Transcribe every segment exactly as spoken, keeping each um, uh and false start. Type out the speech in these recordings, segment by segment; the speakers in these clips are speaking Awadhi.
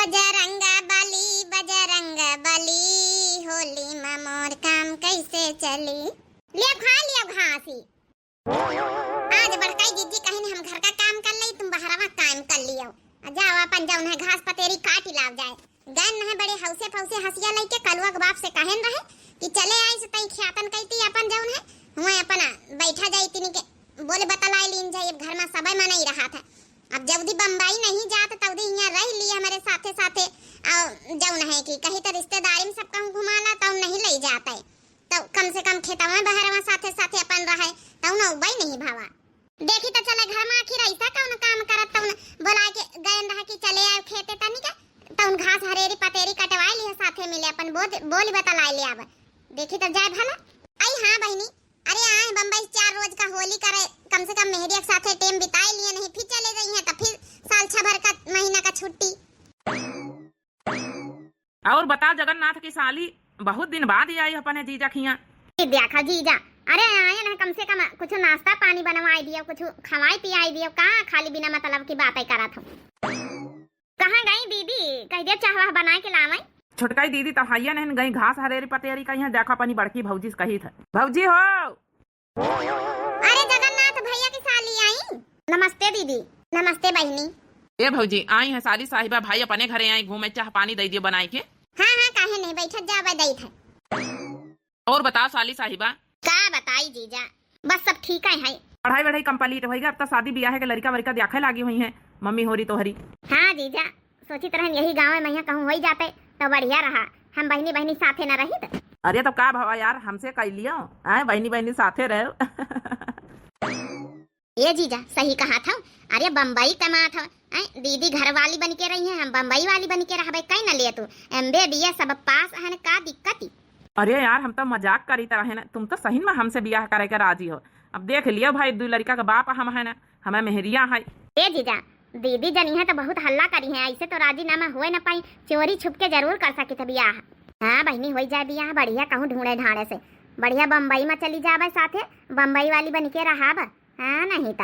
बजरंग बली, बजरंग बली, होली मा मोर काम कैसे चली? लिया खा लिया घासी। आज बड़काई दीदी कहिन हम घर का काम कर लई, तुम बहरवा काम कर लियो। आ जाओ अपन जौन है घास पतेरी काटी लाव जाए। गैन है बड़े हौसे फौसे हंसिया लइके कलुआ के बाप से कहन रहे कि चले आई से तई ख्यातन कइती अपन जौन है, हुए अपन बैठा जाई तिनी के बोले बतलाए लीन जाई। अब घर मा सबे मनई रहा था। अब जल्दी बम्बई नहीं जात तौदी हियाँ रह ली हमरे साथे साथे। और जौन है कि कहीं तो रिश्तेदारी में सब कहूँ घुमाला तौ नहीं लई जाते, तो कम से कम खेतवा बहरवा साथे साथे अपन रहे, तौ न उबई नहीं भावा। देखी तो चले घर मा आखिर ऐसा कौन काम करत तौन बोला के गयन रहा कि चले आए खेते तनी के, तौन घास हरेरी पतेरी कटवाए लिया साथे मिले अपन बोल, बोली बतलाए ले आब। देखी तो जाए भला। आई हाँ बहिनी, अरे आए बम्बई चार रोज का होली करे, कम से कम मेहरिया के साथे टेम बिताए लिए नहीं, फिर चले जाई हैं तो फिर साल छह भर का महीना का छुट्टी। और बता जगन्नाथ की साली, बहुत दिन बाद ही आई अपने जीजा खिया। ए, देखा जीजा, अरे आए ना, कम से कम कुछ नाश्ता पानी बनवाई दियो, कुछ खवाई पियाई दियो, का खाली बिना मतलब की बातें करत हो? कहाँ गई दीदी? कह दिया चाहवा बनाए के लावे। छोटकाई दीदी तो हैया नहीं गई, घास हरेरी पतेरी कहीं है, देखा अपनी बड़की भौजी से कही था, भौजी हो। अरे जगन्नाथ भैया की साली आई। नमस्ते दीदी। नमस्ते बहिनी। ए भौजी, आई है साली साहिबा, भाई अपने घरे आई घूमे, चाह पानी दे दियो बनाई के। हाँ हाँ, काहे नहीं, बैठत जावे दई थे। और बताओ साली साहिबा। का बताई जीजा, बस सब ठीक है, है। पढ़ाई वढ़ाई complete होई गई, अब तो शादी बियाह के लड़का वड़का देखे लागी हुई है मम्मी होरी तोहरी। हाँ जीजा, सोचित रहन यही गाँव में यहाँ कहूँ होई जाते तो बढ़िया रहा, हम बहिनी बहिनी साथे न रहित। अरे तो का भवा यार, हमसे कह लियो, आए बहिनी बहिनी साथे रहो। ए जीजा, सही कहा था, अरे बम्बई कमात हो, आए दीदी घर वाली बन के रही है, हम बम्बई वाली बन के रहबे, कहीं न ले तू, एमबीबीएस सब पास हन, का दिक्कत? अरे यार, हम तो मजाक करीत रहे न, तुम तो सही में हमसे बियाह करे के राजी हो। अब देख लियो भाई, दू लड़का के बाप हम है न, हमें मेहरिया है। ए जीजा, दीदी जनी है तो बहुत हल्ला करी है, ऐसे तो राजीनामा हुए न पाई, चोरी छुप के जरूर कर सकी थे बियाह। हाँ बहिनी, होई जाए बियाह बढ़िया कहूँ ढूंढे ढांढे से, बढ़िया बम्बई में चली जाबे साथे, बम्बई वाली बन के रहाब। हाँ नहीं तो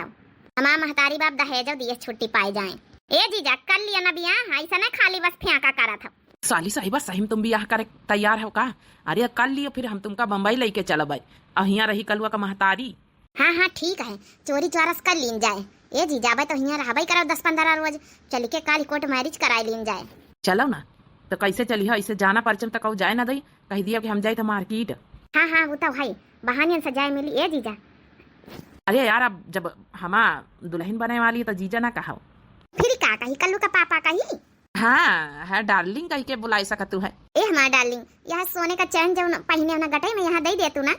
हमार महतारी बाप दहेजो दिए छुट्टी पाए जाए। ए जीजा, कर लिया ना बियाह, ऐसा ना खाली बस फ्याका करत हो। साली साहिबा, सही में तुम बियाह करे तैयार हो का? अरे कर लियो, फिर हम तुमका बम्बई लेके चलब, अहिया रही कलुआ का महतारी। हाँ हाँ ठीक है, चोरी चोरस कर लीन जाए। ए जी, जाबे तो हियाँ रहबे करब दस पन्द्रह रोज, चल के काल कोर्ट मैरिज कराए लीन जाए। चलो ना, तो कैसे चली हो? ऐसे जाना परचम तो कहू जाए ना दई, कह दिया कि हम जाए तो मार्केट। हाँ हाँ, वो तो है, बहानियन से जाए मिली। ए जीजा। अरे यार, अब जब हमा दुल्हन बने वाली है तो जीजा ना कहो। फिर का कही, कल्लू का पापा कही? हाँ, है डार्लिंग कह के बुलाई सकतू है। ए हमार डार्लिंग, यह सोने का चैन जौन पहिने हो ना गटई में, यहाँ दे दे तू ना।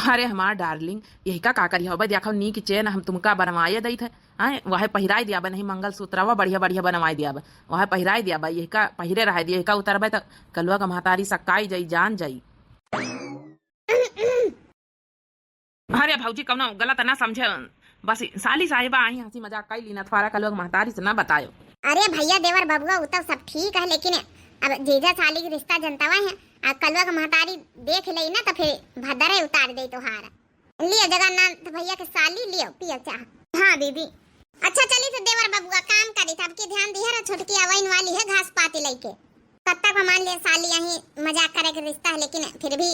अरे हमार डार्लिंग, यही का, का करी हो? भाई देखो, नीक चैन हम तुमका बनवाए दई थे, आए, वह पहिराए दिया बा, नहीं मंगलसूत्रवा बढ़िया बढ़िया बनवाए दिया बा, वह पहिराए दिया बा, यही का पहिरे रहे दिया, यही का उतरबे तो कलुआ का महतारी सक्काई जाई, जान जाई। अरे भौजी, कौनो गलत ना समझे, बस साली साहिबा आई, हंसी मजाक कई लीना, थोड़ा का लोग महतारी से ना बतायो। अरे भैया देवर बबुआ, उ तो सब ठीक है, लेकिन अब जीजा साली के रिश्ता जनतवा है, आ कलुआ के महतारी देख ले ना तो फिर भदरे उतार दे तोहार। लियो जगन्नाथ भैया के साली, लियो पियो चाह। हाँ दीदी। अच्छा चली तो देवर बबुआ काम करी, अब की ध्यान दिया रहो, छोटकी आवाइन वाली है घास पाती लेके। तब तक हमारे लिए साली यहीं मजाक करे के रिश्ता है, लेकिन फिर भी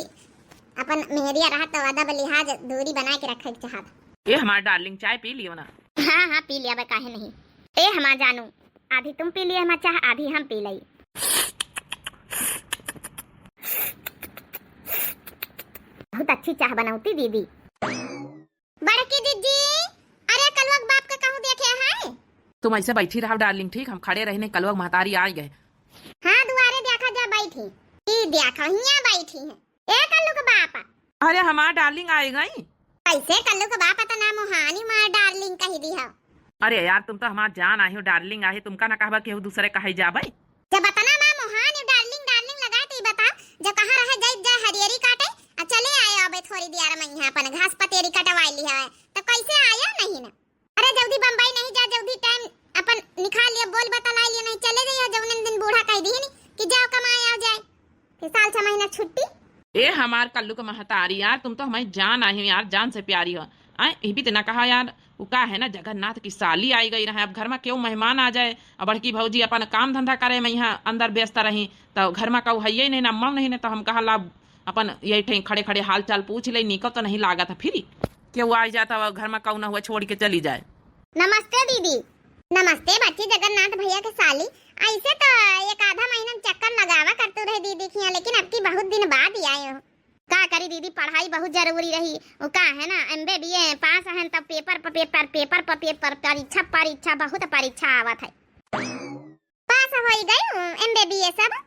अपन मेहरिया रहा तो अदब लिहाज दूरी बना के रखे के चाहत। ए हमार डार्लिंग, चाय पी लियो ना। हाँ हाँ, पी लिया बे, काहे नहीं। ए हमार जानू, आधी तुम पी लिए हमार चाह, आधी हम पी लई। बहुत अच्छी चाह बनौती दीदी। बड़की दीदी, अरे कलुआ के बाप के कहूँ देखे है? तुम ऐसे बैठी रहो डार्लिंग, ठीक? हम खड़े रहने, कलुआ के महतारी आ गए। हाँ, दुआरे देखा जा बैठी। ई देखा, हियाँ बैठी है। ए कल्लू के बाप। अरे हमार डार्लिंग आ गई। कैसे कल्लू के बाप इतना मोहानी मार डार्लिंग कह दी हो? अरे यार, तुम तो हमार जान आही हो, डार्लिंग आही, तुमका ना कहबा केहू दूसरे कहे जाबे। जब इतना माँ मोहानी डार्लिंग डार्लिंग लगाए तो ई बता, जो कहाँ रहे जाइत जाए हरियरी काटे, आ चले आए अबे थोड़ी देर में यहाँ अपन घास पतेरी कटवाई ली है, तो कैसे आया नहीं ना? अरे जल्दी बम्बई नहीं जा, जल्दी टाइम अपन निकाल लिया, बोल बतला लिया, नहीं चले जाइए जौने दिन बूढ़ा कह दी कि जाओ कमाए आओ जाए, फिर साल छह महीना छुट्टी। ए हमार कल्लू के महतारी यार, तुम तो हमारी जान आई हो यार, जान से प्यारी हो। आए, ये भी तो ना कहा यार, उ का है ना, जगन्नाथ की साली आई गई रहे, अब घर मा केहू मेहमान आ जाए, अब बड़की भौजी अपन काम धंधा करे मा यहाँ अंदर व्यस्त रही, तो घर मा केहू हइये नहीं ना, अम्मा नहीं, नहीं तो हम कहा ला अपन यही ठे खड़े खड़े हाल चाल पूछ ले, निको तो नहीं लागत है, फिर केहू आ जाता, घर मा केहू ना हुआ छोड़ के चली जाए। नमस्ते दीदी। नमस्ते बच्ची, जगन्नाथ भैया के साली। ऐसे तो एक आधा महीना में चक्कर लगावा करतू रहे दीदी के यहाँ, लेकिन अब की बहुत दिन बाद ही आए हो। का करी दीदी, पढ़ाई बहुत जरूरी रही। वो का है ना, एमबीबीए पास हन, तब पेपर पर पेपर, पेपर पर पेपर, परीक्षा, परीक्षा, बहुत परीक्षा आवत है। पास होई गई एमबीबीए सब।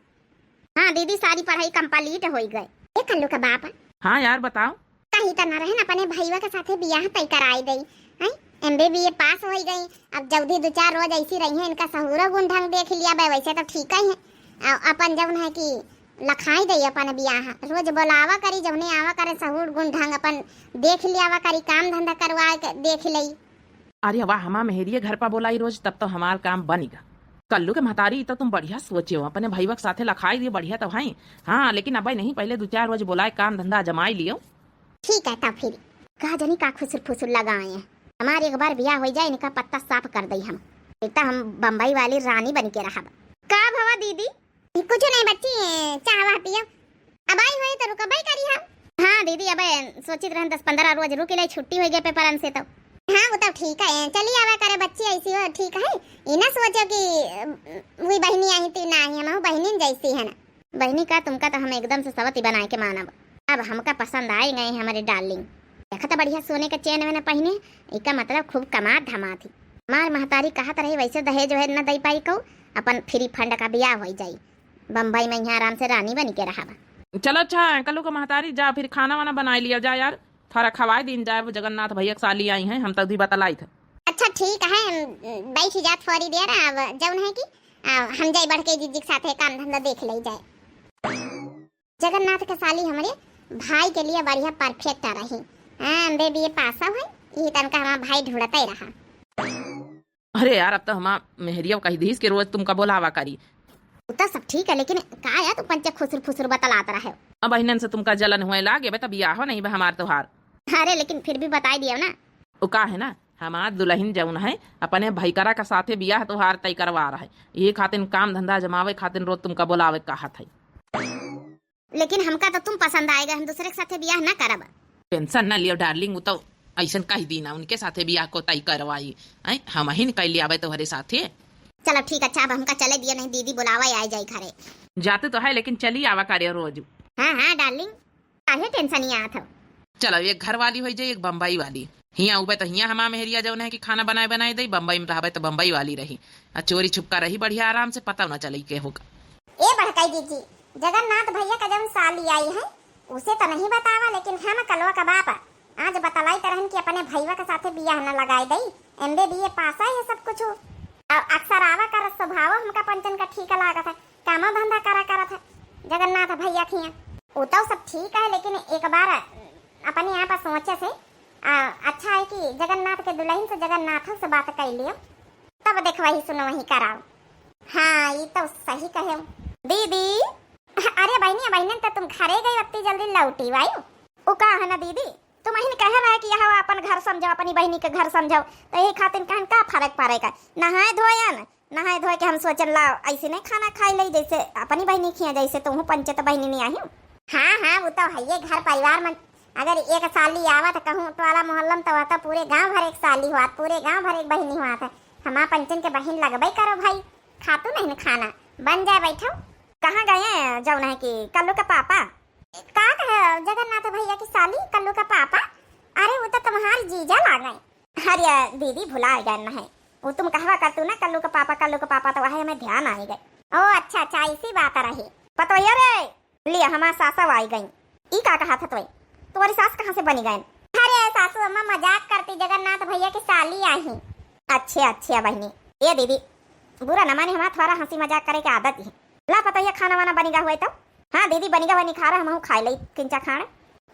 हाँ दीदी, सारी पढ़ाई कंप्लीट होई गई। ए कल्लू का बाप। हाँ यार, बताओ। कहीं त न रहन, अपने भईवा के साथे बियाह तय कराई दई। हैं, एमबीबीए पास होई गई। अब जल्दी दो चार रोज ऐसी रही है, इनका सहूरो गुण ढंग देख लिया बे, वैसे तो ठीक ही है। आ, अपन जौन है कि लखाई दई अपन बियाह, रोज बोलावा करी, जौने आवा करे सहूर गुण ढंग अपन देख लियावा करी, काम धंधा करवा के देख लई। अरे वाह, हमार मेहरिये घर पर बोलाई रोज, तब तो हमार काम बनिगा। कल्लू के महतारी, ई तो तुम बढ़िया सोचे हो, अपने भईवा के साथे लखाई दिए, बढ़िया तो है। हाँ, लेकिन अबे नहीं, पहले दो चार रोज बोलाए, काम धंधा जमाई लियो। ठीक है, तब फिर का जनी का खुसुर फुसुर लगाए हैं। हमार एक बार बियाह हो जाए, इनका पत्ता साफ कर दई हम। एक तो हम बम्बई वाली रानी बन के रहब। का भवा दीदी? कुछ नहीं बच्ची, चाह वाह पियो। अब आई होई तो रुकबई करी हम। हाँ दीदी, अब सोचित रहन दस पन्द्रह रोज रुक ले, छुट्टी हो गए पेपरन से तो। हाँ, वो तो ठीक है, चली आवा करे बच्ची, ऐसी हो ठीक है। ई ना सोचो कि अम, वही बहनी आई थी, ना आई, हम बहनिन जैसी है ना। बहनी का, तुमका तो हम एकदम से सवती बनाए के मानब। अब हमका पसंद आए गए हमारे डार्लिंग। देखा तो बढ़िया सोने का चेन वेन पहने, इका मतलब खूब कमात धमात ही। हमार महतारी कहत रही, वैसे दहेज वहेज न दे पाई कहू, अपन फ्री फंड का बियाह हो जाई, बम्बई में यहाँ आराम से रानी बनी के रहाबा। चलो अच्छा, कल्लू का महतारी जा, फिर खाना वाना बनाई लिया जा यार, थोड़ा खवाए दिन जाए, वो जगन्नाथ भैया के साली आई हैं, हम तो उधी बतलाई थे। अच्छा ठीक है, बैठ जा थोड़ी देर, अब जौन है कि आ, हम जाई बढ़ के जीजी के साथे काम धंधा देख ले जाए। जगन्नाथ के साली हमरे भाई के लिए बढ़िया परफेक्ट रही। हाँ, एमबीबीए पास है, यही तनका हमार भाई ढूंढते रहा। अरे यार, अब तो हमार मेहरिया कही दीस कि रोज तुमका बोलावा करी। उ तो सब ठीक है, लेकिन का यार तू पंचे खुसुर फुसुर बतलात रहे हो? अब बहिनन से तुमका जलन हुए लागे, बे तो बियाहो नहीं बा हमार तोहार। अरे लेकिन फिर भी बताई दियो ना। उ का है ना, हमार दुलहिन जौन है, अपने भइकरा का साथे बियाह तोहार तय करवा रहे, ये खातिन काम धंधा जमावे खातिन रोज तुमका बोलावे कहत है। लेकिन हमका तो तुम पसंद आएगा, हम दूसरे के साथे बियाह ना करब। टेंशन ना लियो डार्लिंग, उ तो ऐसन कह दी ना, उनके साथे बियाह को तय करवाई। हैं, हमहिन कैली आवे तोहरे साथे। चलो ठीक, अच्छा अब हमका चले दियो, नहीं दीदी बुलावा आए जाए घरे। जाते तो है, लेकिन चली आवा करे रोज। हाँ हाँ डार्लिंग, काहे टेंशन ही आत हो? चलो, एक घर वाली होई जाई, एक बम्बई वाली। हियाँ उबे तो हियाँ हमार मेहरिया जौन है कि खाना बनाए बनाए दई, बम्बई में रहबे तो बम्बई वाली रही, आ चोरी छुपका रही बढ़िया आराम से, पता ना चले के होगा। ए बड़काई दीदी, जगन्नाथ भैया का जौन साली आई है, उसे तो नहीं बतावा, लेकिन हम कलवा का बाप आज बतलाई तरहन कि अपने भईवा के साथे बियाह न लगाए दई, एमबीबीए पास है ये सब कुछ। और अक्सर आवा कर स्वभाव हमका पंचन का ठीक लागत है, कामो धंधा करा करत है जगन्नाथ भैया खिया। उ तो सब ठीक है, लेकिन एक बार अपने आप सोचे से आ, अच्छा है कि जगन्नाथ के दुलहिन से, जगन्नाथ से बात कर लियो, तब देखवही सुनवही कराओ। हाँ, ई तो सही कहे दीदी। अरे बहनी, बहनन तो तुम घरे गई, अत्ती जल्दी लौटी आई। उ का है ना दीदी, तुम अहिन कहे रहे कि यहाँ अपन घर समझो, अपनी बहनी के घर समझो, तो यही खातिर कहन का फर्क पड़ेगा, नहाए धोयन नहाए धोए के हम सोचन ला, ऐसे नहीं खाना खाई लई, जैसे अपनी बहनी खिया, जैसे तुहू पंचे तो बहनी नहीं आई। हाँ, हाँ, वो तो है, ये घर परिवार में अगर एक साली आवत कहूँ टोला मोहल्ला में, तो वह तो पूरे गांव भर एक साली हुआ, पूरे गांव भर एक बहनी हुआ था। हमार पंचन के बहन लगबे करो भाई, खातू नहीं न खाना, बन जाए बैठो। कहाँ गए हैं जौन है कि कल्लू के पापा? का कहे जगन्नाथ भैया की साली, कल्लू का पापा? अरे वो तो तुम्हार जीजा लागे। अरे दीदी, भुला गए न है, वो तुम कहवा करतू ना, कल्लू का पापा, कल्लू का पापा, तो वही हमें ध्यान आई गए। ओ अच्छा अच्छा, ऐसी बात रही। पतोहिया रे, लिया हमार सासा आई गई। ई का कहा था तोय? तुम्हारी सास कहाँ से बनी गए? अरे सासू अम्मा, मजाक करती, जगन्नाथ भैया की साली आई। अच्छे अच्छे बहनी। ए दीदी, बुरा न माने, हमार थोड़ा हंसी मजाक करे के आदत ही। ला पतोहिया, खाना वाना बनिगा हुए तो? हाँ दीदी, बनिगा हुए, निखारा, हमहू खाए लई किंचा खाण।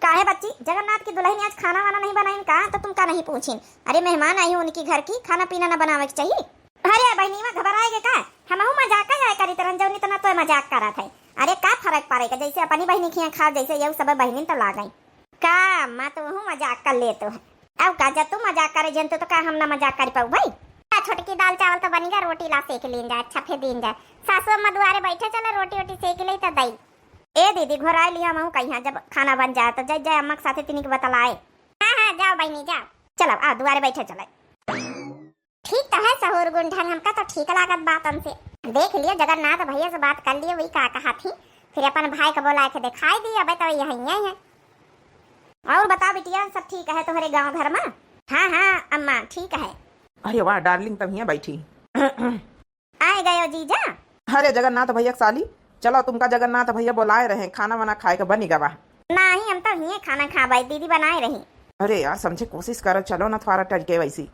काहे बच्ची, जगन्नाथ की दुलहिन आज खाना वाना नहीं बनाइन का? तो तुमका नहीं पूछिन। अरे मेहमान आई हो उनकी घर की, खाना पीना ना बनावे के चाहिए? अरे बहनीवा, घबराए के का? हमहू मजाक आया करी तरन, जौन इतना तोय मजाक करत है। अरे का फर्क पड़ेगा, जैसे अपनी बहनी खिया खाओ, जैसे यहू सब बहनिन तो लागई। का अम्मा, तुहू मजाक कर लेत हो? अब का, जब तू मजाक करे जनतू तो का हम ना मजाक कर पाऊ भाई? आ, छोटकी, दाल चावल तो बनी गा, रोटी ला सेक लीन जाए, अच्छा फिर दीन जाए। सासू अम्मा दुआरे बैठे, चलो रोटी वोटी सेक ले तो दई। ए दीदी, घोराई लिया, महू कहिया जब खाना बन जाए तो जय जय अम्मा के साथे तिनी के बतलाए। हाँ हाँ, जाओ बहनी जाओ। चलो आ दुआरे बैठे चले। ठीक तो है सहूर गुण ढंग, हमका तो ठीक लागत बातन से। देख लियो जगन्नाथ भैया से बात कर लियो, वही का कहा थी, फिर अपन भाई के बोला के दिखाई दी, अबे तो यही है। और बता बिटिया, सब ठीक है तोहरे गाँव घर में? हाँ हाँ अम्मा ठीक है। अरे वाह डार्लिंग, तब हियाँ बैठी। आए गयो जीजा। अरे जगन्नाथ भैया के साली, चलो तुमका जगन्नाथ भैया बोलाए रहे, खाना वाना खाए के बनी गवा। नाही, हम तो हिये खाना खाबे, दीदी बनाए रही। अरे यार, समझे कोशिश करो, चलो ना थोड़ा टल के वैसी।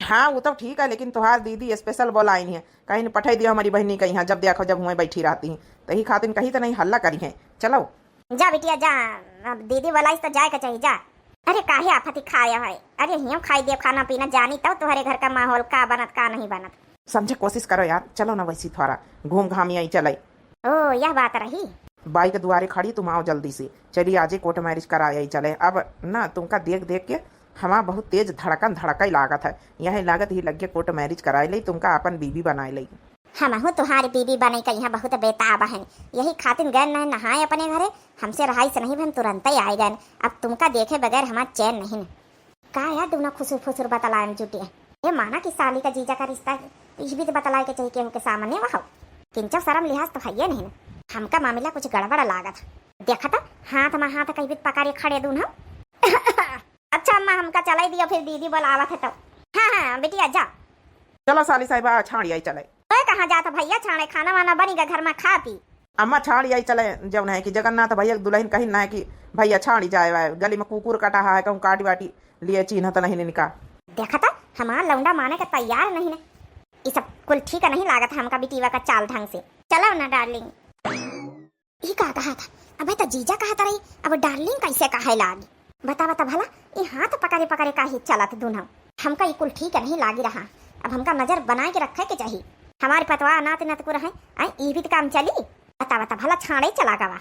हाँ, वो तो ठीक है, लेकिन तुहार दीदी स्पेशल बोलाइन है, कहीं न पठाई दियो हमारी बहनी के यहाँ, जब देखो जब हुए बैठी रहती हैं, तो यही खातिर कहीं तो नहीं हल्ला करी है। चलो। जा बिटिया जा, अब दीदी बोलाइस तो जाए के चाहिए, जा। अरे काहे आफती खाया है, अरे हियो खाई दियो खाना पीना, जानी तब तुम्हारे घर का माहौल का बनत का नहीं बनत। समझे कोशिश करो यार, चलो ना वैसी थोड़ा घूम घाम आई चले। ओ, यह बात रही। बाई के दुआरे खड़ी, तुम आओ जल्दी से, चली आजे कोर्ट मैरिज कराए आई चले। अब ना तुमका देख देख के हमार बहुत तेज धड़कन धड़कई लागत है, यही लागत ही लगे कोर्ट मैरिज कराए लई, तुमका अपन बीबी बनाए लई। हमहू तुहार बीबी बने के यहाँ बहुत बेताब हन, यही खातिर गए न नहाए अपने घरे, हमसे रहाई से नहीं भन तुरंत ही आए गए। अब तुमका देखे बगैर हमार चैन नहीं। का यार, दूना खुसुर फुसुर बतलाए में जुटे। ये माना कि साली का जीजा का रिश्ता, इस भी तो बतलाए के चाहिए केहू के सामने वह। किंचो शर्म लिहाज तो हइये नहीं। हमका मामला कुछ गड़बड़ लागत। देखा तो, हाथ में हाथ कहीं भी पकड़े खड़े दून हम। अच्छा अम्मा, हमका चलाई दियो, फिर दीदी बोलावत है तो। हाँ हाँ बिटिया जा। चलो साली साहिबा, छाड़ी आई चले। ओए, कहाँ जात भैया छाड़े, खाना वाना बनी गा घर में, खा पी। अम्मा छाड़ी आई चले, जौन है कि जगन्नाथ भैया के दुल्हन कहिन ना है कि भैया छाड़ी जाए वाए, गली में कुकुर कटा है, कहूँ काटी वाटी लिए चिन्हत नहीं इनका। देखा था, हमार लौंडा माने के तैयार नहीं ने। ई सब कुल ठीक नहीं लागत हमका बिटिया का चाल ढंग से। चलो ना डार्लिंग। ई का कहा था? अबे तो जीजा कहत रही, अब डार्लिंग कैसे कहे लागी? बता, बता भला, ई हाथ पकड़े पकड़े काहे चलत दूनौ? हमका ई कुल ठीक नहीं लागी रहा। अब हमका नजर बनाए के रखे के चाही। हमारे पतवा नात नतकुर है, आई ई भी तो काम चली? बता, बता भला, छाड़े चला गवा।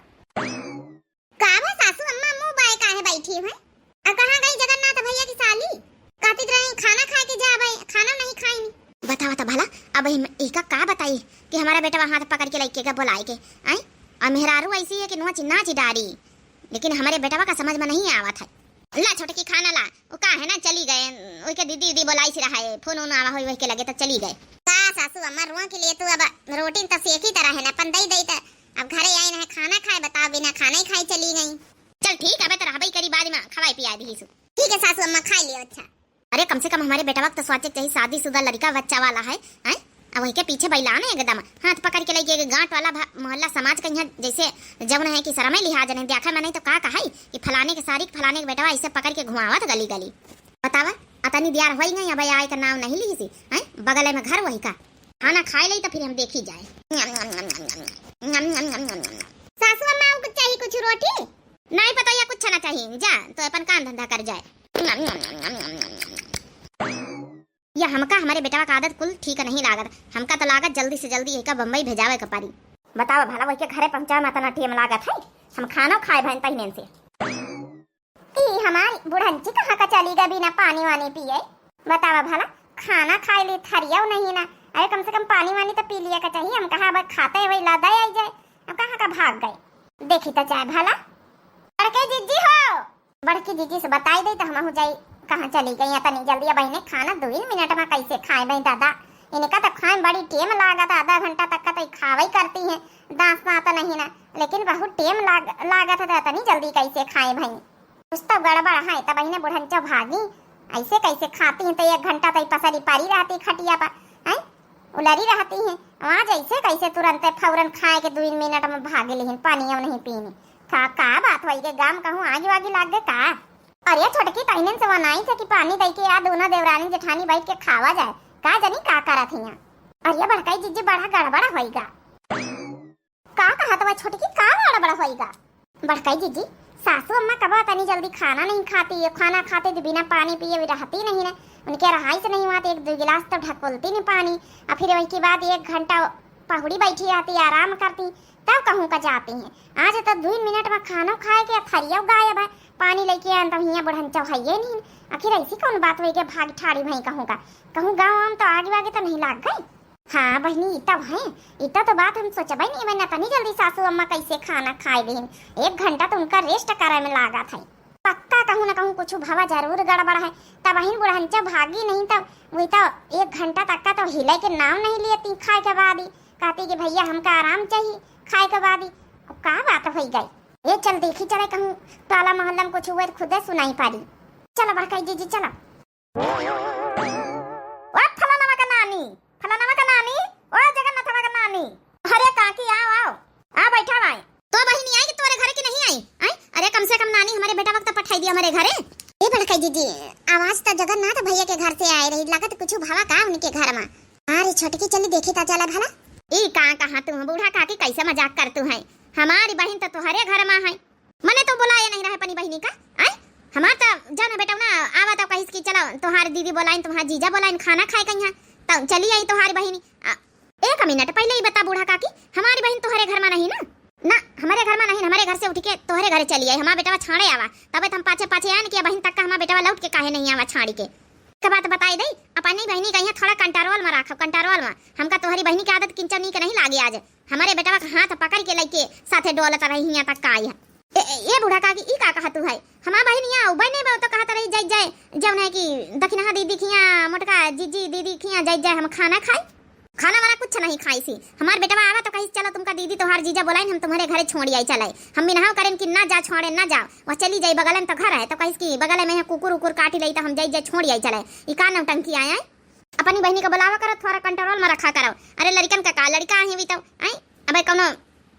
का वो सासू अम्मा मुंह बाए काहे बैठी हैं? अब कहाँ गई जगन्नाथ भैया की साली? कहती रही खाना खाए के जा भाई, खाना नहीं खाई। बतावा तो भला, अब हम एका का बताई कि हमारा बेटवा हाथ पकड़ के लइके का बोलाए के, आई? और मेहरारू ऐसी है कि नोच नाच डारी, लेकिन हमारे बेटवा का समझ में नहीं आवत है। ला छोटकी खाना ला, वो का है ना चली गए, ओके दीदी दीदी बोलाई सी रहा है, फोन उन आवा होई वही के लगे तो चली गए। का सासू अम्मा रुआ के लिए तू अब रोटी तो सेकी तरह है ना, अपन दई दई तो अब घरे आई ना खाना खाए, बताओ बिना खाना ही खाए चली गई। चल ठीक है, अबे तो रहबे करी, बाद में खवाई पिया दी सु। ठीक है सासू अम्मा, खाई लियो। अच्छा। अरे कम से कम हमारे बेटवा के तो सोचे के चाहिए, शादीशुदा लड़का बच्चा वाला है, हैं? अब वही के पीछे बैलान है एकदम, हाथ पकड़ के लेके गांठ वाला भा-, मोहल्ला समाज के यहाँ जैसे जौन है कि शरमे लिहाज नहीं, देखा में नहीं तो का कहाई कि फलाने के सारी फलाने के बेटवा ऐसे पकड़ के घुमावत गली गली। बतावा, अतनी दियार होई गई, अब आए का नाम नहीं ली सी, हैं? बगल में घर वही का। खाना खाए लई तो फिर हम देखी जाए। सासू अम्मा, आपको चाहिए कुछ रोटी? नहीं पता या कुछ ना चाहिए, जा तो अपन काम धंधा कर जाए। या हमका हमारे बेटवा का आदत कुल ठीक नहीं लागत, हमका तो लागत जल्दी से जल्दी एका बम्बई भेजावे के पड़ी। बताओ भला, वही के घरे पहुँचावे में इतना टेम लागत है, हम खाना खाए भैन तहिनेन से। ई हमारी बुढ़ंची कहाँ का चली गई बिना पानी वानी पिए? बतावा भला, खाना खाए ली थरियो नहीं ना। अरे कम से कम पानी वानी तो पी लिया का चाहिए। हम कहा अब खाते वही ला दे आई जाए, अब कहाँ का भाग गए? देखी तो चाहे भला। बड़के जिज्जी हो, बड़की जिज्जी से बताई दे तो हम जाई कहाँ चली गई। इतनी जल्दी अब इन्हें खाना दो ही मिनट में कैसे खाए भाई दादा? इनका तो खाए में बड़ी टेम लागत, आधा घंटा तक का तो ई खावे ही करती हैं, दांत सात नहीं ना, लेकिन बहुत टेम लाग, लागत है तो इतनी जल्दी कैसे खाए भाई? कुछ तो गड़बड़ है। तब इन्हें बुढ़ंचो भागी, ऐसे कैसे खाती हैं? तो एक घंटा तो ई पसरी पारी रहती खटिया पर, हैं? उलरी रहती हैं। वहाँ जैसे कैसे तुरंत फौरन खाए के दो मिनट में भाग लिहिन, पानियो नहीं पीनी। का, का बात होई के गाम कहूँ आगी वागी लाग गए का? अरे छोटकी, तहनन से वनाई थे कि पानी दई के या दोनों देवरानी जेठानी बैठ के खावा जाए, का जनी का करत हिया? अरे बड़काई जिज्जी, बड़ा गड़बड़ होई गा। का कहत बा छोटकी, का गड़बड़ होई गा? बड़काई जिज्जी, सासू अम्मा कबो तनी जल्दी खाना नहीं खाती है, खाना खाते तो बिना पानी पिए भी रहती नहीं ने। उनके रहाई से नहीं हुआ तो एक दो गिलास तो ढकोलती नहीं पानी, और फिर वही के बाद एक घंटा पहुड़ी बैठी रहती, आराम करती, तब कहूँ का जाती हैं। आज तो दुई मिनट में खानो खाए के थरियो गायब है, पानी लेके आन तो हियाँ बुढ़न चौहइये नहीं। आखिर ऐसी कौन बात हुई के भाग ठाड़ी भई कहूँ का? कहूँ गाँव आम तो आगे वागे तो नहीं लाग गई? हाँ बहिनी, ई तब है, इतना तो बात हम सोचबे नहीं, मैं इतनी जल्दी सासू अम्मा कैसे खाना खाए लेहिन? एक घंटा तो उनका रेस्ट करे में लागा था। पक्का कहूँ न कहूँ कुछ भवा जरूर गड़बड़ है, तब बहिन बुढ़ंचा भागी नहीं तब वही तो एक घंटा तक का तो हिले के नाम नहीं लिए ती खाए के बाद ही कहती कि भैया हमका आराम चाहिए खाए के बाद ही। अब का बात हो गई? ए चल देखी चले कहूँ टोला मोहल्ला में कुछ हुए तो खुदे सुनाई पारी। चलो बड़काई जीजी चलो। ओ फलानवा का नानी, फलानवा का नानी, ओ जगन्नाथवा का नानी। अरे काकी, आओ, आओ, आ बैठा भाई। तो बहिनी आई कि तोरे घरे की नहीं आई? आई? अरे कम से कम नानी हमारे बेटा वक्त पठाई दिया हमारे घरे। ए बड़काई दीदी, आवाज तो जगन्नाथ भैया के घर से आए रही, लगत कुछ भवा का उनके घर में। अरे छोटकी चली देखी ता चला भला। ई का कहा तू बूढ़ा काकी, कैसे मजाक कर तू है? हमारी बहिन तो तोहरे घर में है। मने तो बुलाए नहीं रहे अपनी बहिनी का, आय? हमार तो जान बेटवा ना आवा तो कहिस कि चलो तोहार दीदी बोलाइन, तोहार जीजा बोलाइन, खाना खाए कहीं तो चली आई तोहार बहिनी। आ, एक मिनट पहले ही बता बूढ़ा काकी, हमारी बहिन तोहरे घर में नहीं ना? ना, हमारे घर में नहीं, हमारे घर से उठ के तोहरे घरे चली आई। हमार बेटवा छाड़े आवा, तबे तो हम पाछे पाछे आन कि बहिन तक का हमार बेटवा लौट के काहे नहीं आवा छाड़ी के। एक बात बताई दई, अपनी बहिनी का यहाँ थोड़ा कंट्रोल में रखो, कंट्रोल में। हमका तोहरी बहिनी की आदत किंचो नीक नहीं लागे आज। हमारे बेटवा का हाथ पकड़ के लइके साथे डोलत रही हियाँ तक का आई है। ए, ए, ए बूढ़ा काकी, ई का कहत तू है? हमार बहिन यहाँ उबे नहीं बा, तो कहत रही जाई जाए, जौन है कि दखिनहा दीदी खिया, मोटका जीजी दीदी खिया जाई जाए हम खाना खाई। खाना वाना कुछ नहीं खाई सी। हमार बेटवा आवा तो कही चलो तुमका दीदी तोहार जीजा बोलाइन, हम तुम्हारे घरे छोड़ी आई चले। हम मिनहाव करेन कि ना जा छोड़े ना जाओ, वह चली जाई बगल में तो घर है, तो कहिस कि बगल में है कुकुर उकुर काटी लई तो हम जाई जाए छोड़ी आई चले। ई का नौटंकी आए हैं? अपनी बहिनी का बुलावा करो, थोड़ा कंट्रोल में रखा करो। अरे लड़िकन का का, लड़िका ही भी तो, आई, अबे कौनो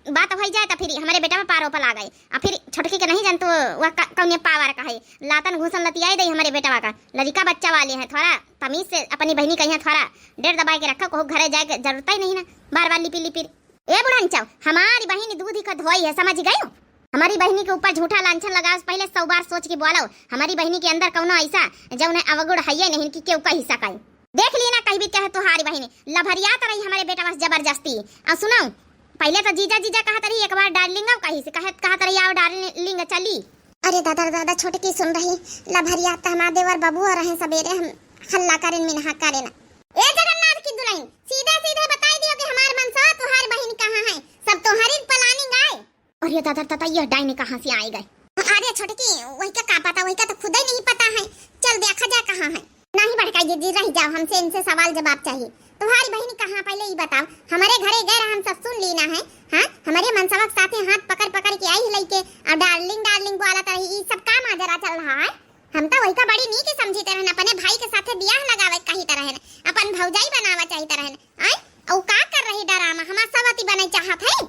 बात हो जाए तो फिर हमारे बेटवा पारो पर आ गए। आ फिर छोटकी के नहीं जानतो वह का-, कौने पावर का है, लातन घूसन लतियाई दे हमारे बेटवा का। लड़िका बच्चा वाले हैं, थोड़ा तमीज से अपनी बहिनी का यहाँ थोड़ा डेर दबाए के रखा, कहूँ घरे जाए के जरूरत ही नहीं ना, बार बार लिपी लिपी। ए बुढ़नचव, हमारी बहिनी दूध ही का धोई है, समझ गयो? हमारी बहिनी के ऊपर झूठा लांछन लगावे से पहले सौ बार सोच के बोलो। हमारी बहिनी के अंदर कौनो ऐसा जौन है अवगुण है ये नहीं कि केहू कही सकाई। देख ली ना, कहीं भी कहे तुहारी बहिनी लभरियात रही हमारे बेटवा से जबरदस्ती। और सुनो, पहले तो जीजा जीजा कहत रही, एक बार डार्लिंग अब कही से कहत कहत रही, आओ डार्लिंग चली। अरे दादा रे दादा, छोटकी सुन रही, लभरियात तो हमार देवर बबुआ रहे सबेरे, हम हल्ला करेन मिनहा करेन। ए जगन्नाथ की दुल्हन, सीधे सीधे बताई दियो कि हमार मनसवा तुहार बहिन कहाँ है, सब तुहारी प्लानिंग आए। अरे दादा दादा, यह डाइनी कहाँ से आए गए? अरे छोटकी, वही का, का पता, वही का तो खुद ही नहीं पता है। चल देखा जाए कहाँ है। नहीं बड़काई दीदी, रह जाओ, हमसे इनसे सवाल जवाब चाहिए। तुम्हारी बहिनी कहाँ, पहले ई बताओ। हमारे घरे गए रहा, हम सब सुन ली ना है। हाँ, हमारे मनसवा के साथे हाथ पकड़ पकड़ के आई लइके, और डार्लिंग डार्लिंग बोलत रही, ई सब का माजरा चल रहा है? हम तो वही का बड़ी नीक समझी तरहन, अपने भाई के साथे बियाह लगावे कही तरहन, अपन भौजाई बनावा चाही तरहन। आय, औ का कर रही डरामा, हमार सवती बने चाहत है?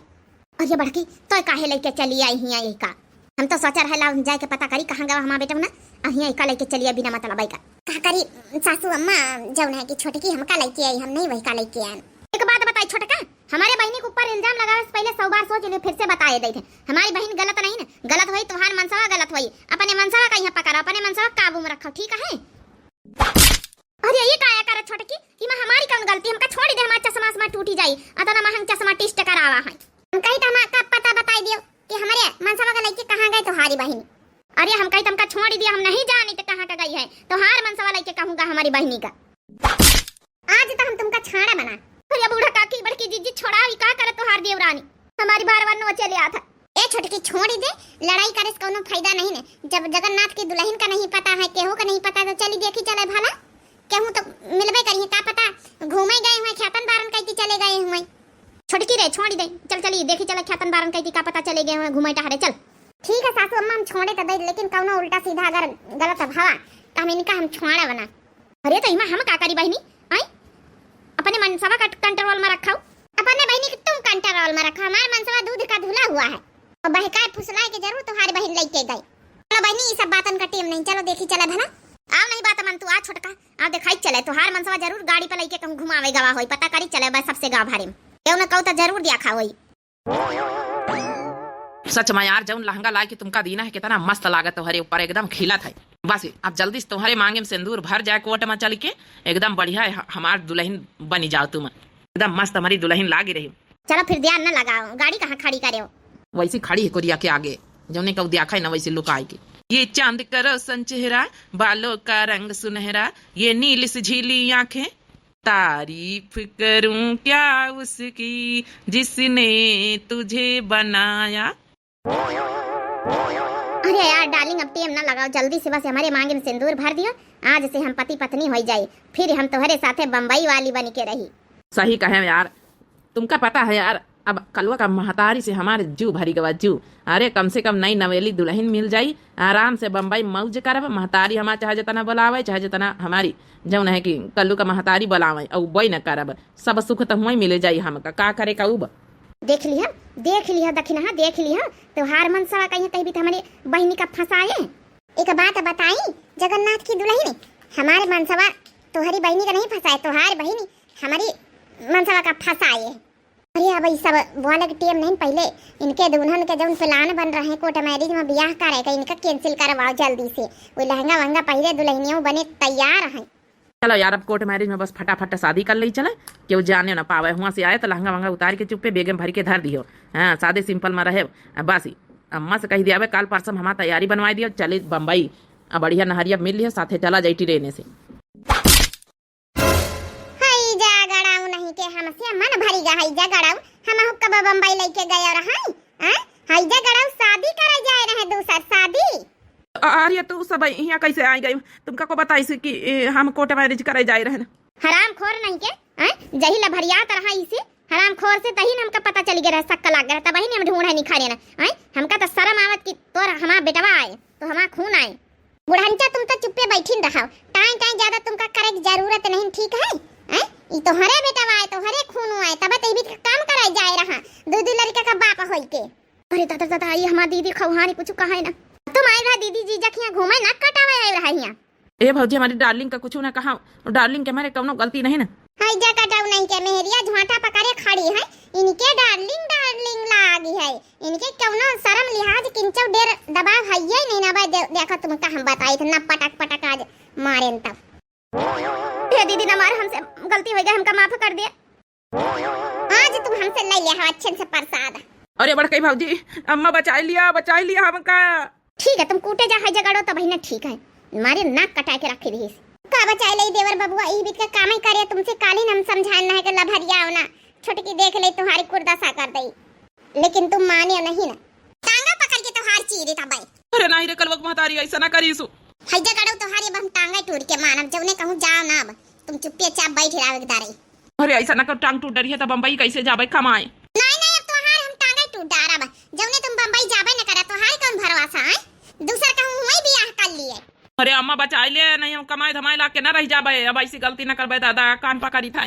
अरे बड़की, तोय काहे लइके चली आई हियाँ यही का? हम तो सोचा रहे लाओ जाए के पता करी कहाँ गवा हमार बेटवा ना, आ हियाँ यही का लइके चली आई बिना मतलब का। का करी सासू अम्मा, जौन है कि छोटकी हमका लइके आई, हम नहीं वही का लइके आन। एक बात बताई छोटका, हमारे बहिनी के ऊपर इल्जाम लगावे से पहले सौ बार सोच ले, फिर से बताए देते। हमारी बहिन गलत नहीं ना, गलत होई तुहार मनसवा गलत होई। अपने मनसवा का यहाँ पकड़ो, अपने मनसवा काबू में रखो, ठीक है? अरे ये काया करे छोटकी, इमा हमारी कौन गलती, हमका छोड़ी दे, हमार चश्मा चश्मा टूटी जाई, अतना महंग चश्मा टेस्ट करावा है। हम कही तो हमार का पता बताई दियो कि हमारे मनसवा का लइके कहाँ गए तुहारी बहिनी। अरे हम कही तो हमका छोड़ी दिया, हम नहीं जानी तो कहाँ का गई है, तुहार मनसवा लइके कहूँगा हमारी बहिनी का। आज तो हम तुमका छाड़ा बना। अरे बूढ़ा काकी, बड़की जीजी छोड़ाओ, ई का करत तुहार देवरानी? हमारी बार बार नोचे ले आता। ए छोटकी छोड़ी दे, लड़ाई करे से कौनो फायदा नहीं ने। जब जगन्नाथ की दुल्हन का नहीं पता है, केहू का नहीं पता तो चली देखी चले भला। केहू तो मिलबे करी है, का पता घूमे गए हुए, ख्यातन बारन कहती चले गए हुए। छोटकी रे छोड़ी दे, चल चली देखी चले ख्यातन बारन कहती का पता चले गए हुए घूमे टहरे, चल। ठीक है सासू अम्मा, हम छोड़े तो दे, लेकिन कौनो उल्टा सीधा अगर गलत भवा तो हम इनका हम छोड़ा बना। अरे तो इमा हम का करी बहिनी, आई? अपने मनसवा का कंट्रोल में रखो। अपने बहिनी के तुम कंट्रोल में रखो, हमार मनसवा दूध का धुला हुआ है। और बहकाए फुसलाए के जरूर तुम्हारी बहिन लेके गई। चलो बहिनी, ये सब बातन का टेम नहीं, चलो देखी चले भला। आओ नहीं बात मन तू, आ छोटका, आओ दिखाई चले, तुहार मनसवा जरूर गाड़ी पे लेके कहूँ घुमावे गवा होई, पता करी चले बस सबसे गाँव भरे में। केहू न कहू तो जरूर दिया खा होई। सच में यार, जौन लहंगा लाए के तुमका दीना है, कितना मस्त लागत तोहरे ऊपर, एकदम खिलत है। बस अब जल्दी से तोहरे मांगे में सिंदूर भर जाए कोट में चल के, एकदम बढ़िया है, ह-, हमार दुल्हन बनी जाओ तुम। एकदम मस्त हमारी दुलहिन लागी रही। चलो फिर ध्यान न लगाओ, गाड़ी कहाँ खड़ी करे हो? वैसी खड़ी है कोरिया के आगे, जौने का उद्याखा है ना वैसे लुकाए के। ये चांद का रोशन चेहरा, बालों का रंग सुनहरा, ये नील से झीली आंखें, तारीफ करूं क्या उसकी जिसने तुझे बनाया। अरे यार डार्लिंग, अब टेम ना लगाओ, जल्दी से बस हमारे मांगे में सिंदूर भर दियो। आज से हम पति पत्नी हो जाए, फिर हम तोहरे साथे बम्बई वाली बन के रही। सही कहे यार, तुमका पता है यार, अब कलुआ का महतारी से हमारे जू भरी गवा जू। अरे कम से कम नई नवेली दुलहिन मिल जाई, आराम से बम्बई मौज करब। महतारी हमार चाहे जितना बोलावे, चाहे जितना हमारी जौन है कि कल्लू का महतारी बोलावे, अउबे न करब। सब सुख त हुआं मिले जाई हमका, का करे का उब। देख लिहा, देख लिहा दखिनहा, देख लिहा, तोहार मनसवा कहीं कहीं भी त हमरे बहिनी का फंसाए। एक बात बताई जगन्नाथ की दुलहिन, हमारे मनसवा तोहरी बहिनी का नहीं फंसाए, तोहार बहिनी हमारी मनसवा का फंसाए। अरे अब ई सब बोले के टेम नहीं, पहिले इनके दुल्हन के जौन plan बन रहे court marriage में बियाह करे के, इनका cancel करवाओ जल्दी से। वो लहंगा वहंगा पहिरे दुलहिनियो बने तैयार हैं। चलो यार, अब court marriage में बस फटाफट शादी कर ली चले, केहू जाने ना पावे। हुआं से आए तो लहंगा वहंगा उतार के चुप्पे bag में भर के धर दियो। हाँ, सादे simple में रहे। अब बस ही अम्मा से कह दिया, "काल परसों हमार तैयारी बनवाई दियो, चली बम्बई। अब बढ़िया नहरिया मिल लियो, साथे चला जाई train से।" हई जा गड़ाऊ नहीं के हमसे मन भरी गा, हई जा गड़ाऊ, हम हुक्का बम्बई लेके गए रहे, हैं? हई जा गड़ाऊ शादी करे जाए रहे दूसर शादी। अरे तू सब यहाँ कैसे आ गई? तुमका को बताई से कि ए, हम court marriage करे जाए रहे? हराम खोर नहीं के, हैं? जही लभरियात रहा इसे, हराम खोर से तही न हमका पता चली गया रहा, शक लाग गया रहा, तबही ने हम ढूंढे नहीं खा रहे ना, हैं? हमका तो शर्म आवत कि तोर हमार बेटवा आए, तो हमार खून आए। बुढ़नचा तुम तो चुप्पे बैठिन रहो, टाइम टाइम ज्यादा तुमका करे की जरूरत नहीं, ठीक है? हैं? ई तोहरे बेटवा आए, तोहरे खून आए, तब तो ई भी काम करे जाए रहा, दू दू लड़का का बाप होई के। अरे दादा दादा, ये हमार दीदी खौहानी कुछ कहे ना। तुम आए रहा दीदी जीजा के यहाँ घूमे ना कटावे आए रहा यहाँ। ए भौजी, हमारी darling का कुछ ना कहा, darling के हमारे कौनो गलती नहीं ना। हाय जा कटाऊ नहीं के मेहरिया झोंटा पकड़े खड़ी है, इनके darling darling लागी है, इनके कौनो शर्म लिहाज किंचो डेर दबाव है ये नहीं ना भाई। दे-, देखो तुमका हम बताई थे ना पटक पटक आज मारेन तब। हे दीदी ना मार, हमसे गलती हो गई, हमका माफ कर दे। आज तुम हमसे ले लिया हो अच्छे से प्रसाद। अरे बड़कई भौजी, अम्मा बचाई लिया, बचाई लिया हमका। ठीक है, तुम कूटे जा है जगड़ो तो बहिना ठीक है, मारे नाक कटाए के रखी रहीस। का बचाई ले देवर बबुआ, ई बीत के कामे करे, तुमसे कालीन हम समझाए ना है कि लभरिया हो ना, छोटकी देख ले तुम्हारी कुर्दसा कर दई, लेकिन तुम माने नहीं ना। टांगा पकड़ के तोहार चीरे तबाई। अरे नाही रे कलवक महतारी, ऐसा ना करीसु। है जगड़ो तोहारी, अब हम टांगा टूर के मानब, जौने कहूँ जाओ ना, अब तुम चुप्पे चाप बैठ रहो एक दारे। अरे ऐसा ना कर, टांग टूट डरी है तो बम्बई कैसे जाबे कमाए? नहीं नहीं, अब तोहार हम टांगा टूट डारब, जौने तुम बम्बई जाबे न करा, तोहार कौन भरोसा है? दूसर कहूँ हुए बियाह कर लिए। अरे अम्मा बचाई ले, नहीं हम कमाए धमाए लाग के ना रह जाबे, अब ऐसी गलती ना करबे दादा, कान पकड़ी था।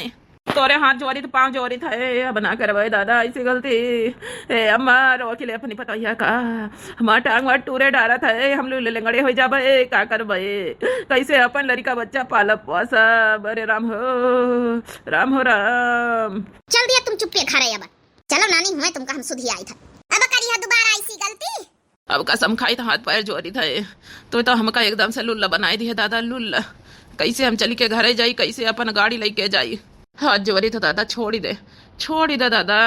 तोरे हाथ जोड़ी तो पाँव जोड़ी था, ए, अब ना करबे दादा ऐसी गलती। ए अम्मा, रोक ले अपनी पतोहिया का, हमार टांग वाट टूरे डारा था, ए, हम लोग ले लेंगड़े हो जाबे, ए, का करबे, कैसे अपन लड़का बच्चा पालब पोसब? अरे राम हो, राम हो राम। चल दिया तुम चुप्पे खा रहे अब। चलो नानी हुए तुमका हम सुधी आई था। अब करी है दोबारा ऐसी गलती। अब कसम खाई तो हाथ पैर जोड़ी था, ए, तो, तो हमका एकदम से लुल्ला बनाई दिए दादा, लुल्ला। कैसे हम चली के घरे जाई, कैसे अपन गाड़ी लेके जाई? हाथ जोड़ी तो दादा छोड़ी दे, छोड़ी दे दादा।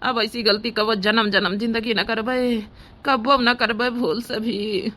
अब ऐसी गलती कबो जन्म जन्म जिंदगी न करबे, कबो न करबे भूल से भी।